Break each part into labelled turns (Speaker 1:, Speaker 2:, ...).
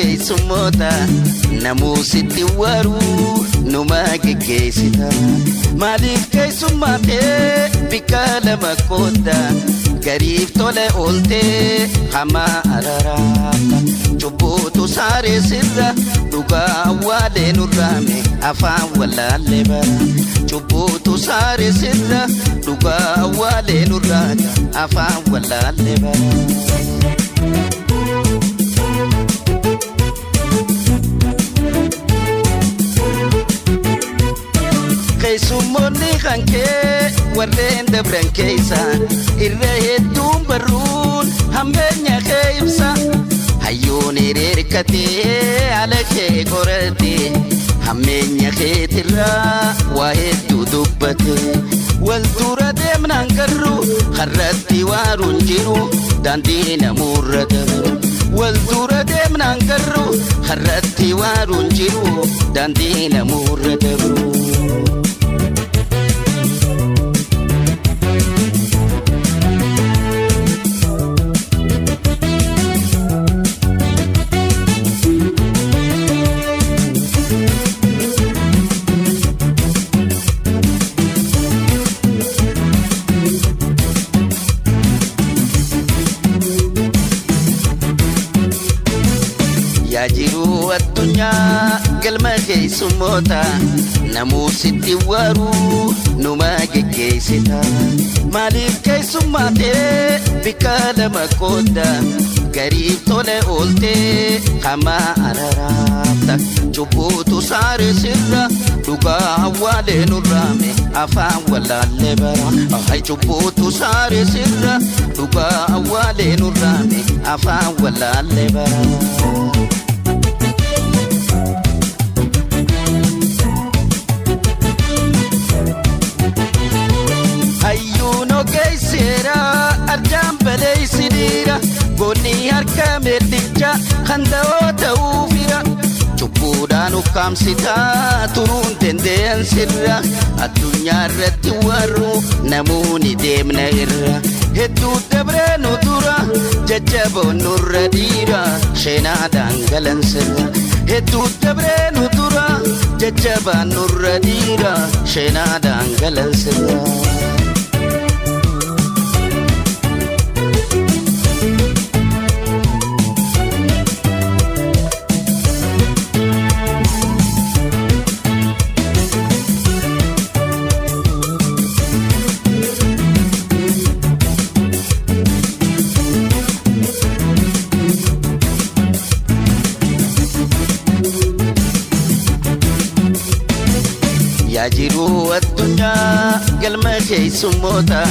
Speaker 1: Keessummoota namuusitti waruu numa geggeessita. Maaliif keessummaa ta'e bikka lama qoodda? Gariif tole ooltee hamaa araraata. Cubbuutu saaree sirra dhugaa awwaalee nurraame afaan wallaallee bara. Cubbuutu saaree sirra dhugaa awwaalee nurraata afaan wallaallee bara. Keessummoonni kan kee warreen dabran keessa irra hedduun barruun hammeenya kee ibsa. Hayyoon hiriirkatee haala kee qorate hammeenya keetirraa waa hedduu dubbate. Wal dura deemnaan garuu har'atti waaruun jiru daandii namuurra dabru. Wal dura deemnaan garuu har'atti waaruun jiru daandii namuurra dabru. Yaa jiruu addunyaa galma keessummoota namuusitti waruu numa geggeessita. Maaliif keessummaa ta'e bikka lama qoodda? Gariif tole ooltee hamaa araraafta. Cubbuutu saaree sirra dhugaa awwaalee nurraame afaan wallaallee bara. Hai cubbuutu saaree sirra dhugaa awwaalee nurraame afaan wallaallee bara. Hayyuun ogeesseera arjaan baleessiniira goonni harka meellicha kan da'oo ta'uufira. Cubbuudhaan ukkaamsitaa turuun danda'an sirra addunyaa irratti warru namoonni deemna irra. Hedduu dabree nu dura jajjaboon nurra dhiira sheenaadhaan galan sirra. Hedduu dabree nu dura jajjabaan nurra dhiira sheenaadhaan galan sirra. Yaa jiruu addunyaa galma keessummoota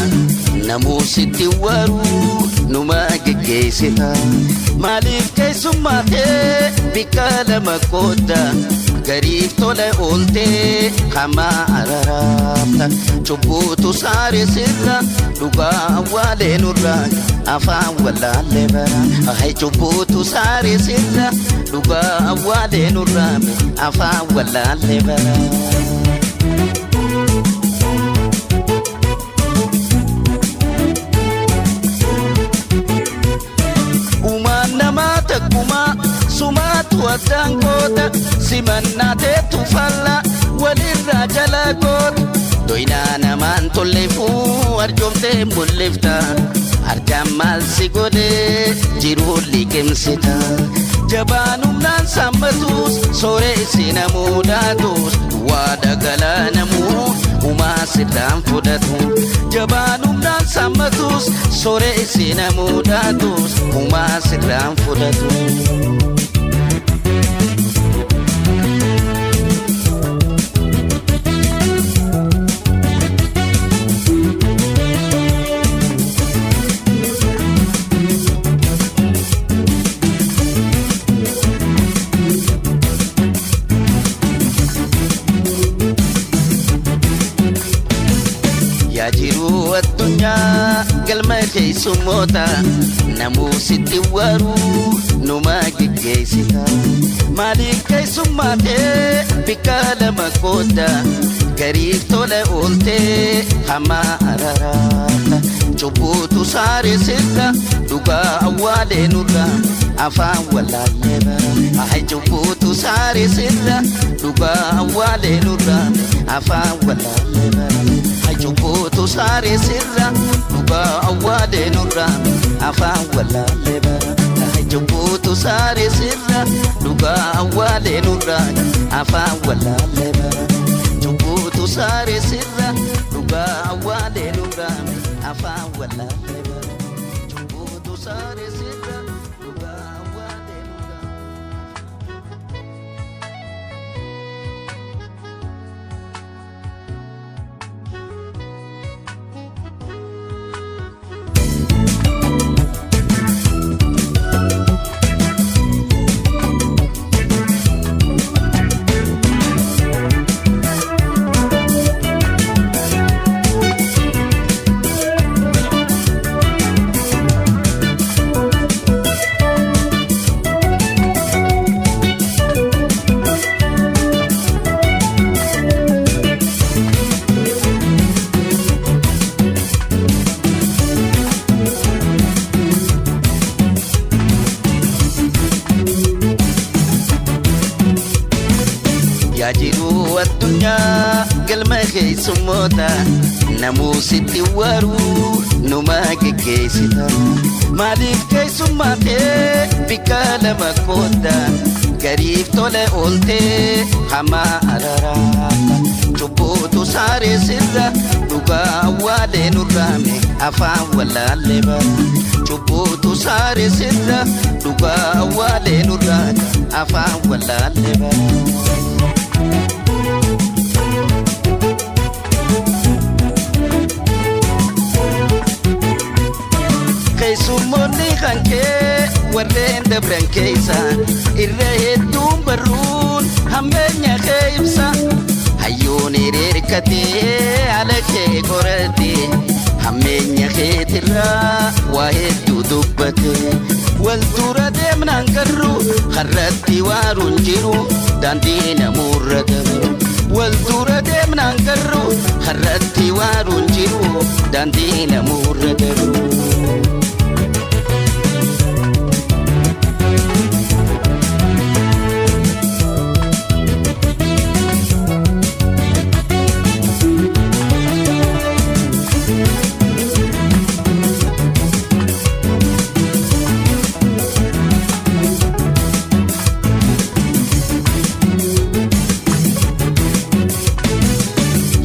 Speaker 1: namuusitti waruu numa geggeessita. Maaliif keessummaa ta'e bikka lama qoodda? Gariif tole ooltee hamaa araraafta. Cubbuutu saaree sirra dhugaa awwaalee nurraa afaan wallaallee bara. Hai cubbuutu saaree sirra dhugaa awwaalee nurraa afaan wallaallee bara. Uumaan namaa takkumaa sumaatu addaan goota simannaa teetu falla walirraa jala goota. Doyinaa namaan tolleefuu arjoomtee mul'ifta arjaan maal si godhee jiruu liqimsita. Jabaan humnaan saammatus sooressi namuudhaatus waada galaanamuu uumaa sirraan fudhatu. Jabaan humnaan saammatus sooressi namuudhaatus uumaa sirraan fudhatu. Yaa jiruu addunyaa galma keessummoota namuusitti waruu numa geggeessita. Maaliif keessummaa ta'e bikka lama qoodda? Gariif tole ooltee hamaa araraata. Cubbuutu saaree sirra dhugaa awwaalee nurra afaan wallaallee bara. Hai cubbuutu saaree sirra dhugaa awwaalee nurra afaan wallaallee bara. Hai cubbuutu saaree sirra dhugaa awwaalee nurra afaan wallaallee bara. Hai cubbuutu saaree sirra dhugaa awwaalee nurra afaan wallaallee bara. Cubbuutu saaree sirra dhugaa awwaalee nurra afaan wallaallee bara. Cubbuutu saaree sirra dhugaa awwaalee nurra. Yaa jiruu addunyaa galma keessummoota namuu sitti waruu numa geggeessita. Maaliif keessummaa ta'e bikka lama kootta gariif tole ooltee hamaa araraata. Cubbuutu saaree sirra dhugaa awwaalee nurraame afaan wallaallee bara. Cubbuutu saaree sirra dhugaa awwaalee nurraame afaan wallaallee bara. Keessummoonni kan kee warreen dabran keessa irra hedduun barruun hammeenya kee ibsa. Hayyoon hiriirkatee haala kee qorate hammeenya keetirraa waa hedduu dubbate. Wal dura deemnaan garuu har'atti waaruun jiru daandii namuurra dabru. Wal dura deemnaan garuu har'atti waaruun jiru daandii namuurra dabru.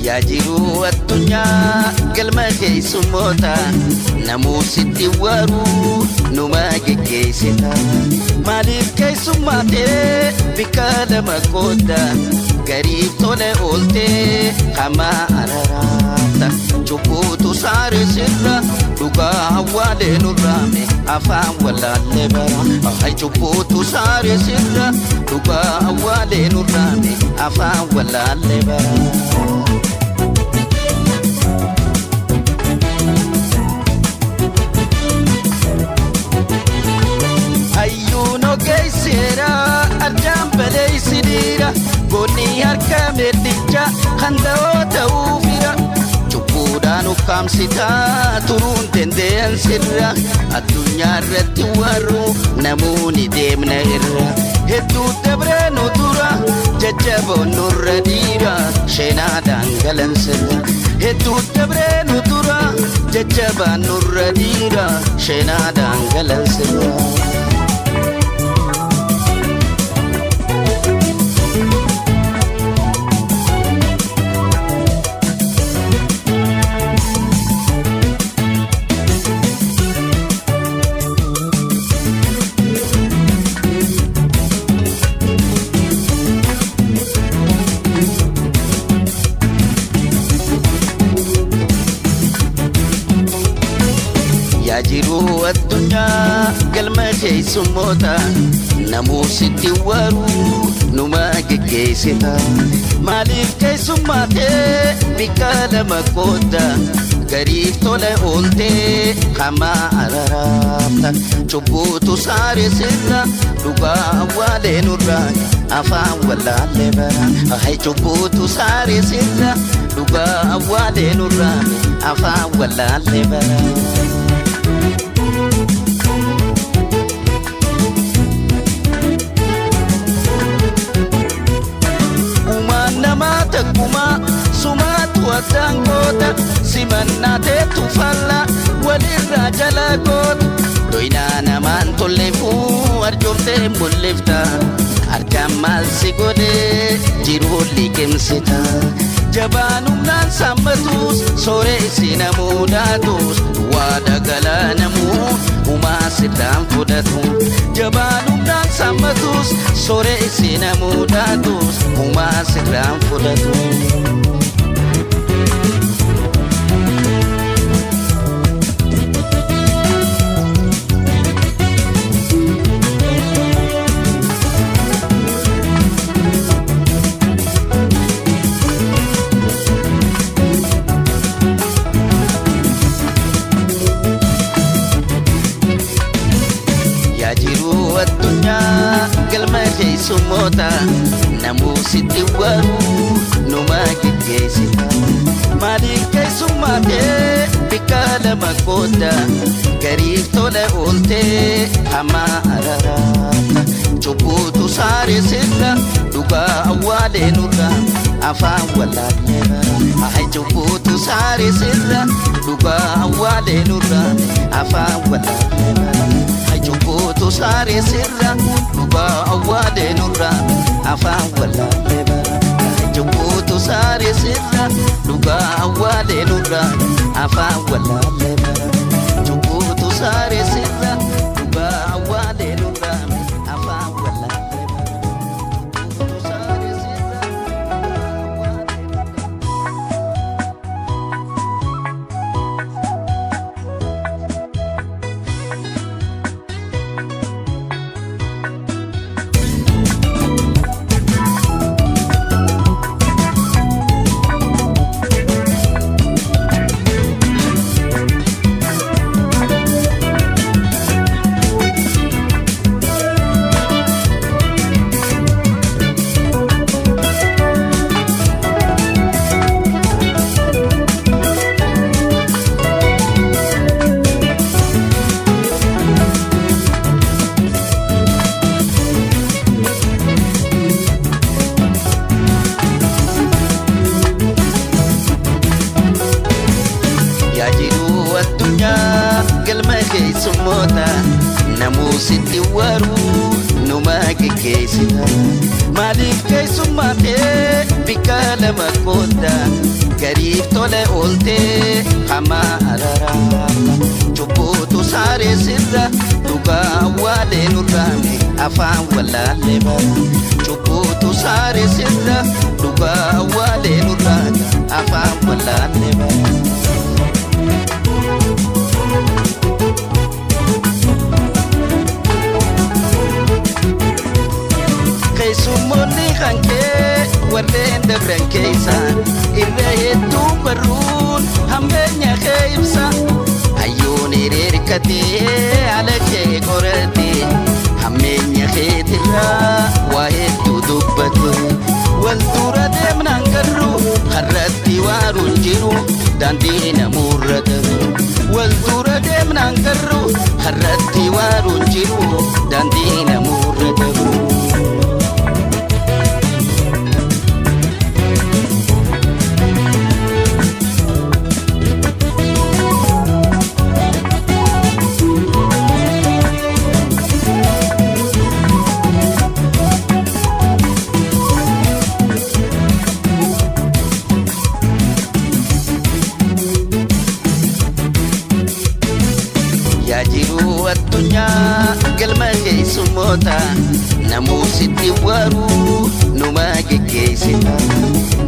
Speaker 1: Yaa jiruu addunyaa galma keessummoota namuu sitti waruu numa geggeessita. Maaliif keessummaa ta'e bikka lama kootta gariif tole ooltee hamaa araraata. Cubbuutu saaree sirra dhugaa awwaalee nurraame afaan wallaallee bara. Hai cubbuutu saaree sirra dhugaa awwaalee nurraame afaan wallaallee bara. Hayyuun ogeesseera arjaan baleessiniira goonni harka meeddicha kan da'oo ta'uufira. Cubbuudhaan ukkaamsitaa turuun danda'an sirra addunyaa irratti warru namoonni deemna irra. Hedduu dabree nu dura jajjaboon nurra dhiira sheenaadhaan galan sirra. Hedduu dabree nu dura jajjabaan nurra dhiira sheenaadhaan galan sirra. Yaa jiruu addunyaa galma keessummoota namuu sitti waruu numa geggeessita. Maaliif keessummaa ta'e bikka lama kootta gariif tole ooltee hamaa araraafta. Cubbuutu saaree sirra dhugaa awwaalee nurra afaan wallaallee bara. Hai cubbuutu saaree sirra dhugaa awwaalee nurra afaan wallaallee bara. Tokkumaa sumaatu addaan goota simannaa teetu falla walirraa jala goota. Doyinaa namaan tolleefuu arjoomtee mul'ifta arjaan maal si godhee jiruu liqimsita. Jabaan humnaan saammatus sooressi namuu dhaatus waada galaanamuu humaa sirraan fudhatu. Jabaan humnaan saammatus sooressi namuu dhaatus humaa sirraan fudhatu. Yaa jiruu addunyaa galma keessummoota namuu sitti waruu numa geggeessita. Maaliif keessummaa ta'e bikka lama qooda gariif tola ooltee hamaa araraata. Cubbuutu saaree sirra dhugaa awwaalee nurra afaan wallaallee bara. Haa cubbuutu saaree sirra dhugaa awwaalee nurra afaan wallaallee bara. Cubbuutu saaree sirra dhugaa awwaalee nurra afaan wallaallee bara. Cubbuutu saaree sirra dhugaa awwaalee nurra afaan wallaallee bara. Cubbuutu saaree sirra dhugaa awwaalee nurra afaan wallaallee bara. Cubbuutu saaree sirra dhugaa awwaalee nurra. Yaa jiruu addunyaa galma keessummoota namuu sitti waruu numa geggeessita. Maaliif keessummaa ta'e bikka lama qooda gariif tola ooltee hamaa araraata. Cubbuutu saaree sirra dhugaa awwaalee nurraame afaan wallaallee bara. Cubbuutu saaree sirra dhugaa awwaalee nurraame afaan wallaallee bara. Keessummoonni kan kee warreen dabran keessa irra hedduu barruun hammeenya kee ibsa. Hayyoon hiriirkatee haala kee qorate hammeenya keetirraa waa hedduu dubbate. Wal dura deemnaan garuu har'atti waaruun jiru daandii namuurra daru. Wal dura deemnaan garuu har'atti waaruun jiru daandii namuurra daru. Yaa jiruu addunyaa galma keessummoota namuu sitti waruu numa geggeessita.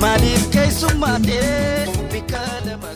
Speaker 1: Maaliif keessummaa ta'e bikka lama.